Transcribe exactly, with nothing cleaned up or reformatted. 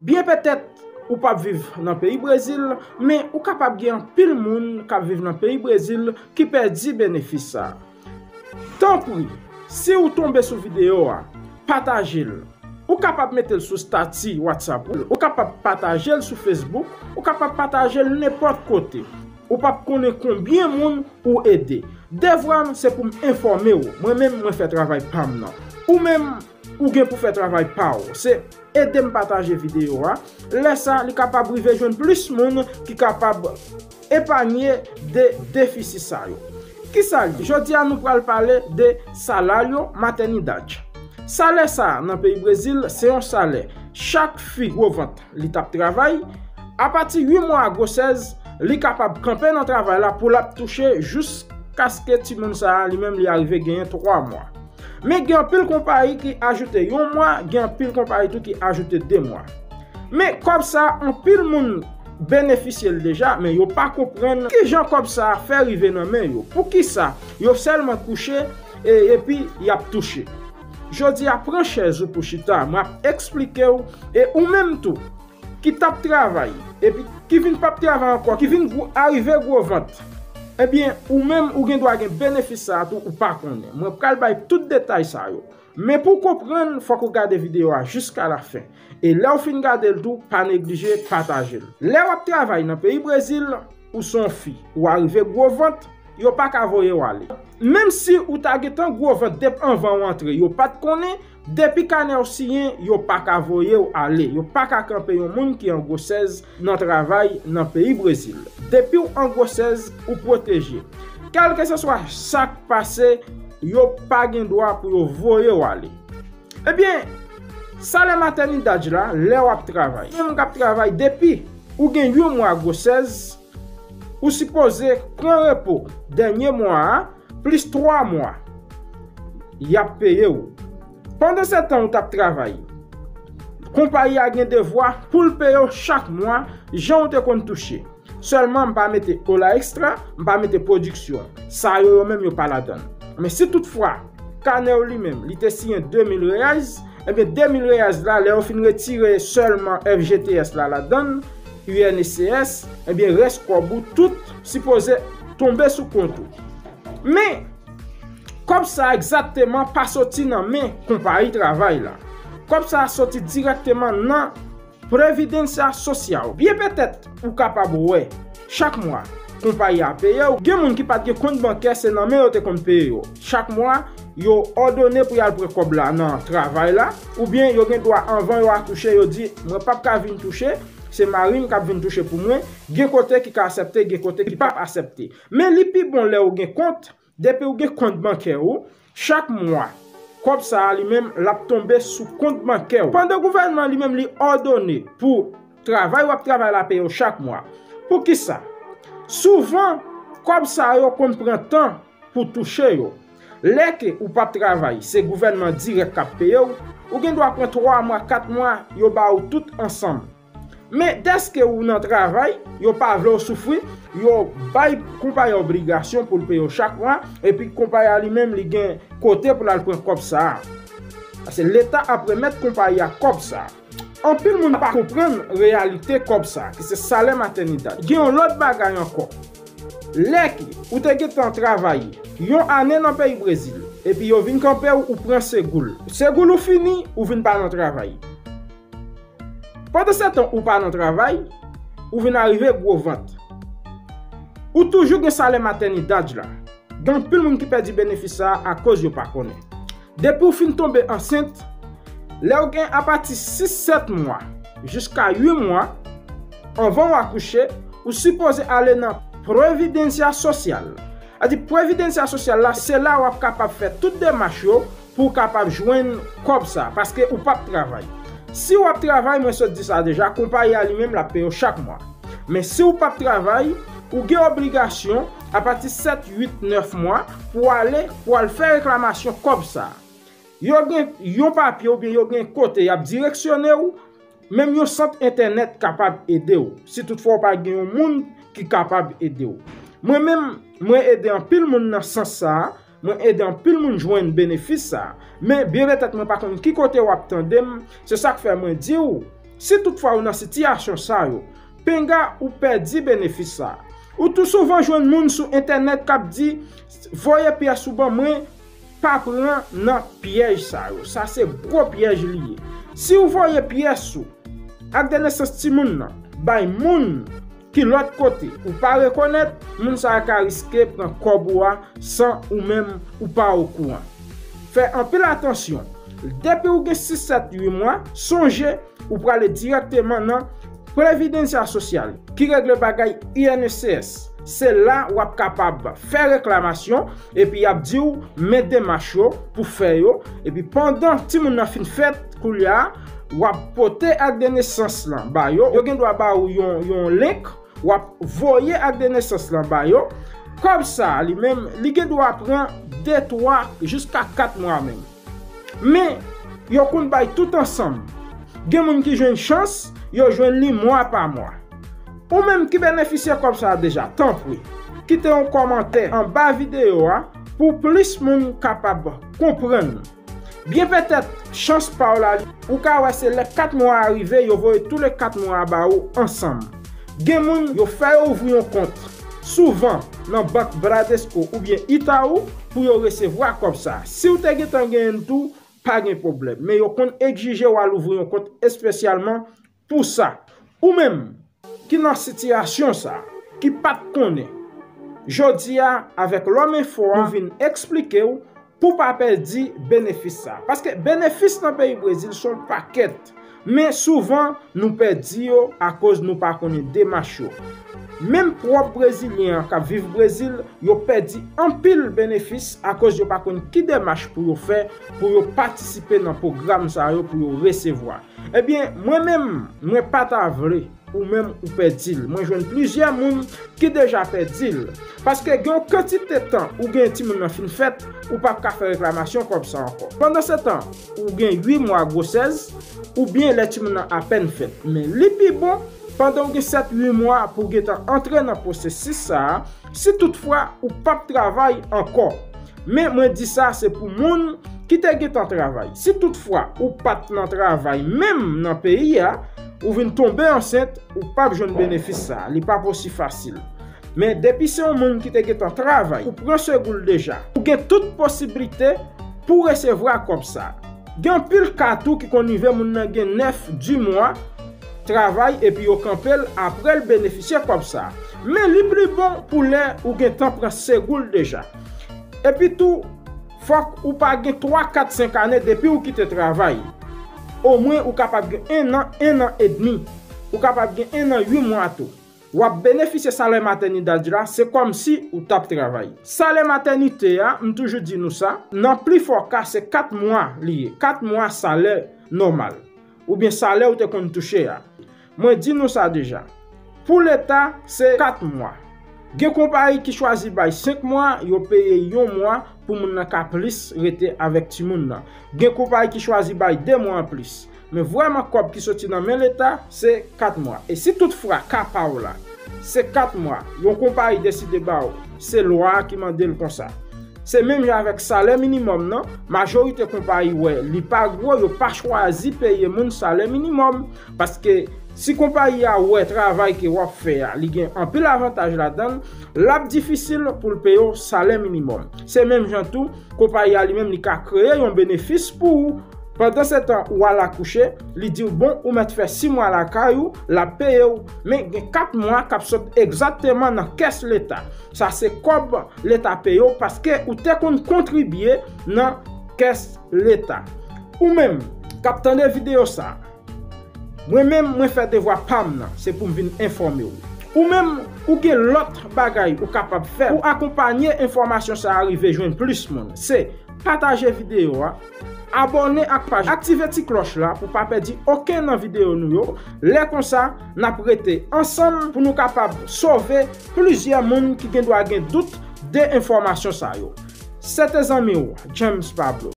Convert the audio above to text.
Byen petèt ou p ap viv nan peyi Brezil, men ou kapab gen anpil moun k ap viv nan peyi Brezil ki pèdi benefis sa a. Tanpri, si w tonbe sou videyo a, pataje l. Ou kapab mete l sou estati WhatsApp ou, ou kapab pataje l sou Facebook, ou kapab pataje l nenpòt kote. Ou p ap konnen konbyen moun ou ede. Devwa m se pou m enfòme w. Mwen menm, mwen fè travay pa m nan. Ou menm, ou gen pou fè travay pa w. Se ede m pataje videyo a. Lè sa, li kapab rive jwenn plis moun ki kapab epanye de defisi sa yo. Kisa l ye? Jodi a, nou pral pale de salário maternidade. Salè sa a nan peyi Brezil, se yon salè. Chak fi gwo vant li t ap travay, apati uit mwa a gwosès, li kapab kanpe nan travay la pou l ap touche jiskaske timoun sa a li menm li arive genyen twa mwa. Men gen anpil konpayi ki ajoute yon mwa, gen anpil konpayi tou ki ajoute de mwa. Men kòb sa a, anpil moun benefisye l deja, men yo pa konprann kijan kòb sa a fè rive nan men yo. Poukisa yo sèlman kouche e, epi y ap touche? Jodi a, pran chèz ou pou chita, m ap eksplike w, e ou menm tou, ki t ap travay, epi ki vin p ap travay ankò, ki vin gwo, arive gwo vant, ebyen, ou menm, ou gen dwa gen benefis sa a tou, ou pa konnen. Mwen pral bay tout detay sa yo. Men pou w konprann, fòk ou gade videyo a jiska la fen. E lè w fin gade l tou, pa neglije pataje l. Lè w ap travay nan peyi Brezil, ou se yon fi, ou arive gwo vant, yo pa ka voye w ale. Menm si ou ta gentan gwo vant depi anvan w antre, yo pa t konnen, depi kanè w siyen, yo pa ka voye w ale. Yo pa ka kanpe yon moun ki an gwosès nan travay nan peyi Brezil. Depi w an gwosès, ou pwoteje. Kèlkeseswa sa k pase, yo pa gen dwa pou yo voye w ale. Ebyen, salè maternidad la, lè w ap travay. Yon moun k ap travay depi ou gen uit mwa gwosès, ou sipoze pran repo dènye mwa a, plis twa mwa, y ap peye w. Pandan se tan ou t ap travay, konpayi a gen devwa pou l peye w chak mwa, jan ou te konn touche. Sèlman, m pa mete ola ekstra, m pa mete pwodiksyon. Sa yo, yo menm, yo pa ladan l. Men si toutfwa, kanè w li menm, li te siyen de mil reyaz, ebyen, de mil reyaz la, lè yo fin retire sèlman F G T S la ladan l, U N S C S, ebyen, rès kòb ou tout sipoze tonbe sou kont ou. Men, kòb sa a egzakteman pa soti nan men konpayi travay la. Kòb sa a soti dirèkteman nan Previdência Social. Byen petèt ou kapab wè, chak mwa, konpayi a peye w. Gen moun ki pa t gen kont bankè, se nan men yo te konn peye yo. Chak mwa, yo òdone pou y al pran kòb la nan travay la, oubyen yo gen dwa anvan yo akouche, yo di, mwen p ap ka vin touche, se mari m k ap vin touche pou mwen. Gen kote ki ka aksepte, gen kote ki p ap aksepte. Men li pi bon lè ou gen kont, depi ou gen kont bankè ou, chak mwa, kòb sa a li menm, l ap tonbe sou kont bankè ou. Pandan gouvènman li menm li òdone pou travay w ap travay la peye w chak mwa. Poukisa? Souvan, kòb sa yo konn pran tan pou touche yo. Lè ke ou p ap travay, se gouvènman dirèk k ap peye w, ou gen dwa pran twa mwa, kat mwa, yo ba ou tout ansanm. Men dèske ou nan travay, yo pa vle w soufri, yo bay konpayi a obligasyon pou l peye w chak mwa, epi konpayi a li menm li gen kote pou l al pran kòb sa a. Paske Leta ap remèt konpayi a kòb sa a. Anpil moun pa konprann reyalite kòb sa a, ki se salè maternidad. Gen yon lòt bagay ankò. Lè ke ou te gentan travay yon ane nan peyi Brezil, epi yo vin kanpe w, ou pran segou l. Segou l ou fini, ou vin pa nan travay. Pandan se tan ou pa nan travay, ou vin arive gwo vant. Ou toujou gen salè maternidad la. Gen anpil moun ki pèdi benefis sa a akoz yo pa konnen. Depi w fin tonbe ansent, lè w gen apati sis sèt mwa jiska uit mwa, anvan w akouche, ou sipoze ale nan Previdência Social. Sa di Previdência Social la, se la w ap kapab fè tout demach yo pou w kapab jwenn kòb sa, paske ou p ap travay. Si w ap travay, mwen sot di sa deja, konpayi a li menm l ap peye w chak mwa. Men si w p ap travay, ou gen obligasyon, apati sèt, uit, nèf mwa, pou w ale, pou w al fè reklamasyon kòb sa. Yo gen yon papye oubyen yo gen kote y ap direksyone w, menm yon sant entènèt kapab ede w, si toutfwa w pa gen yon moun ki kapab ede w. Mwen menm, mwen ede anpil moun nan sans sa a, mwen ede anpil moun jwenn benefis sa a. Men byen petèt mwen pa konn ki kote w ap tande m, se sa k fè mwen di w, Si toutfwa ou nan sitiyasyon sa yo, penga ou pèdi benefis sa. Ou tou souvan jwenn moun sou entènèt k ap di, "Voye pyès ou ban mwen, pa pran nan pyèj sa yo." Sa se gwo pyèj li ye. Si ou voye pyès ou ak de nesans timoun nan bay moun ki lòt kote ou pa rekonèt, moun sa a ka riske pran kòb ou a san ou menm ou pa okouran. Fè anpil atansyon. Depi ou gen sis, sèt, uit mwa, sonje ou prale dirèkteman nan Previdencia Social ki regle bagay I N S S. Se la w ap kapab fè reklamasyon epi y ap di w men demach yo pou fè yo. Epi pandan timoun nan fin fèt, koulye a, w ap pote ak de nesans lan ba yo. Yo gen dwa ba ou yon, yon link, w ap voye ak de nesans lan ba yo. Kòb sa a, li menm, li gen dwa pran de, twa, jiska kat mwa menm. Men, yo konn bay tout ansanm. Gen moun ki jwenn chans, yo jwenn li mwa pa mwa. Ou menm ki benefisye kòb sa a deja, tanpri, kite yon kòmantè anba videyo a pou plis moun kapab konprann. Byen petèt, chans pa w la, ou ka wè se lè kat mwa a rive, yo voye tou le kat mwa a ba ou ansanm. Gen moun, yo fè yo ouvri yon kont, souvan nan bank Bradesco oubyen Itaú, pou yo resevwa kòb sa a. Si w te gentan genyen l tou, pa gen pwoblèm. Men yo konn egzije w al ouvri yon kont espesyalman pou sa. Ou menm ki nan sitiyasyon sa, ki pa t konnen, jodi a, avèk Lòm Enfo a, nou vin eksplike w pou w pa pèdi benefis sa. Paske benefis nan peyi Brezil se yon pakèt. Men souvan, nou pèdi yo akoz nou pa konnen demach yo. Menm pwòp Brezilyen an k ap viv Brezil, yo pèdi anpil benefis akoz yo pa konn ki demach pou yo fè pou yo patisipe nan pwogram sa yo pou yo resevwa. Ebyen, mwen menm, mwen pa ta vle ou menm ou pèdi l. Mwen jwenn plizyè moun ki deja pèdi l. Paske gen yon kantite tan ou gen timoun nan fin fèt, ou p ap ka fè reklamasyon kòb sa ankò. Pandan se tan, ou gen uit mwa gwosès, oubyen lè timoun nan apèn fèt. Men li pi bon, pandan w gen sèt, uit mwa pou w gentan antre nan pwosesis sa a, si toutfwa ou p ap travay ankò. Men mwen di sa se pou moun ki te gentan travay. Si toutfwa ou pa t nan travay menm nan peyi a, ou vin tonbe ansent, ou p ap jwenn benefis sa a. Li p ap osi fasil. Men depi se yon moun ki te gentan travay, ou pran segou l deja, ou gen tout posiblite pou w resevwa kòb sa a. Gen anpil ka tou ki konn rive moun nan gen nèf, dis mwa travay epi yo kanpe l apre l benefisye kòb sa a. Men li pli bon pou lè ou gentan pran segou l deja. Epi tou, fòk ou pa gen twa, kat, senk ane depi ou kite travay. Omwen ou kapab gen en an, en an edmi. Ou kapab gen en an, uit mwa tou. W ap benefisye salè matènidad la, se kòmsi ou t ap travay. Salè matènite a, m toujou di nou sa, nan pli fò ka, se kat mwa li ye, kat mwa salè nòmal, oubyen salè ou te konn touche a. Mwen di nou sa deja. Pou Leta, se kat mwa. Gen konpayi ki chwazi bay senk mwa, yo peye yon mwa pou moun nan ka plis rete avèk timoun nan. Gen konpayi ki chwazi bay de mwa anplis. Men vrèman kòb ki soti nan men Leta, se kat mwa. E si toutfwa ka pa w la, se kat mwa, yon konpayi deside ba w, se lwa a ki mande l konsa. Se menm jan avèk salè minimòm nan, majorite konpayi wè li pa gwo, yo pa chwazi peye moun salè minimòm. Paske si konpayi a wè travay ke w ap fè a, li gen anpil avantaj ladan l, l ap difisil pou l peye w salè minimòm. Se menm jan tou, konpayi a li menm li ka kreye yon benefis pou ou. Pandan se tan ou al akouche, li di w, "Bon, ou mèt fè sis mwa lakay ou," l ap peye w. Men gen kat mwa k ap sot egzakteman nan kès Leta. Sa se kòb Leta peye w paske ou te konn kontribye nan kès Leta. Ou menm k ap tande videyo sa, mwen menm, mwen fè devwa pa m nan, se pou m vin enfòme w. Ou menm, ou gen lòt bagay ou kapab fè pou akonpanye enfòmasyon sa a rive jwenn plis moun. Se pataje videyo a, abòne ak paj, aktive ti klòch la pou pa pèdi okenn nan videyo nou yo. Lè konsa, n ap rete ansanm pou nou kapab sove plizyè moun ki gen dwa gen dout de enfòmasyon sa yo. Se te zanmi w, James Pablo.